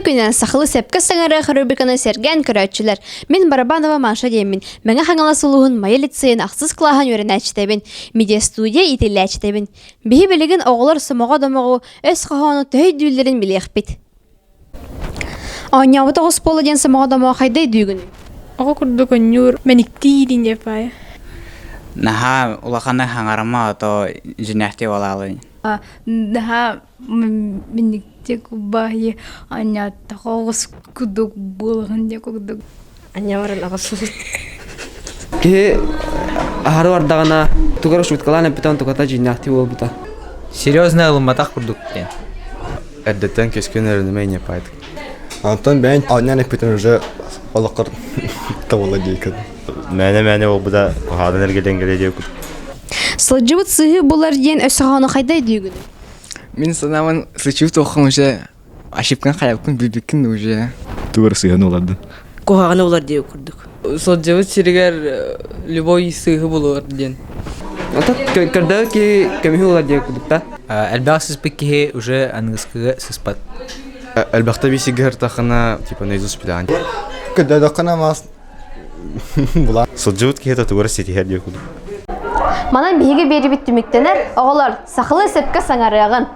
күнүнэн сахалыы сөпкө саҥарыах рубриканы сэргээн көрөөччүлэр. Мин Барабанова Маша диэммин. Мэҥэ Хаҥалас улууһун Майа лицейин ахсыс кылааһын үөрэнээччитэбин. Медиастудия иитиллээччитэбин. Биһи билигин оҕолор сомоҕо домоҕу, өс хоһоону төһө өйдүүллэрин билиэхпит. Оонньообут оҕус буола диэн сомоҕо домоҕо хайда өйдүүгүнүй? Оҕо курдук онньуур мэниктии диэн паайа. Наһаа улаханы хаҥарама, то дьинээхти буолаалын. Наһаа минниктик баайы анньааттаха оҕус курдук буолаҕын диэ курдук. Анньабарын аҕыс Киһи аһары бардаҕына тугу эрэ шуткалаан эппитэ онтуката дьиҥнээхтии буолбута. Серьезно ылымматах курдук диэн. Эрдэттэн көскүн өрүнүмэ не пайт. Антон бэйэн оонньоон эппитин уже олоххор табылла диэкин. Мээнэ-мээнэ буолбута хаһаанан эргэлэн кэлэ диэкут. Сылдьыбыт сыһыы булар диэн өссө хоһоону хайда өйдүүгүнүй? Мин санаабын сычыв туоххан уже ошибкан хайапкын билбиккин уже. Тугар сыһан оларды. Куһаҕаны булар диэ курдук. Сылдьыбыт сиригэр любой сыыһы булуор диэн. Ото көрдөөх киһи көмүһү булар диэ курдук да. Элбэх сыспыт киһи уже аныгыскыга сыспат. Элбэхтэ бисигэ ыртахына типа наизусть билэҕин. Көрдөөххүнэ мас була. Сылдьыбыт киһи татугар ситиһэр диэ курдук. Манан биһиги биэрибит түмүктэнэр. Оҕолор, сахалыы сөпкө саҥарыаҕын.